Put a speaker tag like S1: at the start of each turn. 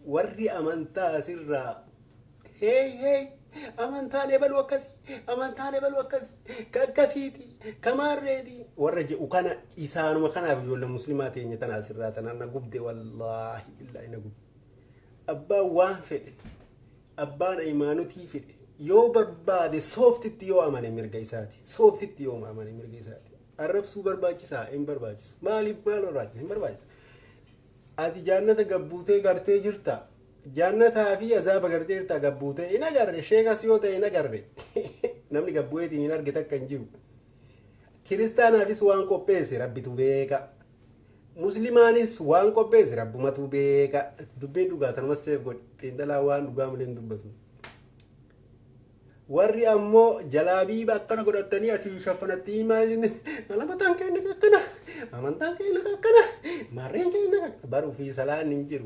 S1: Warri amantaa asirraa hey hey, amantaan ebaluu akkasi, amantaan ebaluu akkasi, ka akkasiiti, ka maarreeti warra jedhu kana, isaanuma kanaaf ijoollee muslimaa teenya tana asirraa tana na gubde. Wallaahi billaahi na gubde. Abbaan waan fedhe, abbaan aymaanutii fedhe yoo barbaade, sooftitti yoo amane mirga isaati, sooftitti yoo amane mirga isaati. Arrabsuu barbaachisaa? Hin barbaachisu. Maaliif? Maal barbaachisa? Hin barbaachisu. Ati jaannata gabbuutee gartee jirta, jaannataa fi azaaba gartee jirta. Gabbuutee hin agarre. Sheekas yoo ta'e hin agarre. Namni gabbu'eetiin hin arge takka hin jiru. Kiristaanaafis waan qopheesse rabbitu beeka, muslimaanis waan qopheesse rabbumatu beeka. Dubbiin dhugaa tanumas seef godhe. Xiinxalaa waan dhugaa malee hin dubbatu. Warri ammoo jalaabiiba akkana godhatanii asii shaffanatti, maal, amantaan keenya akkana, amantaan keenya akkana, maarreen keenya, baruu fi salaan hin jiru.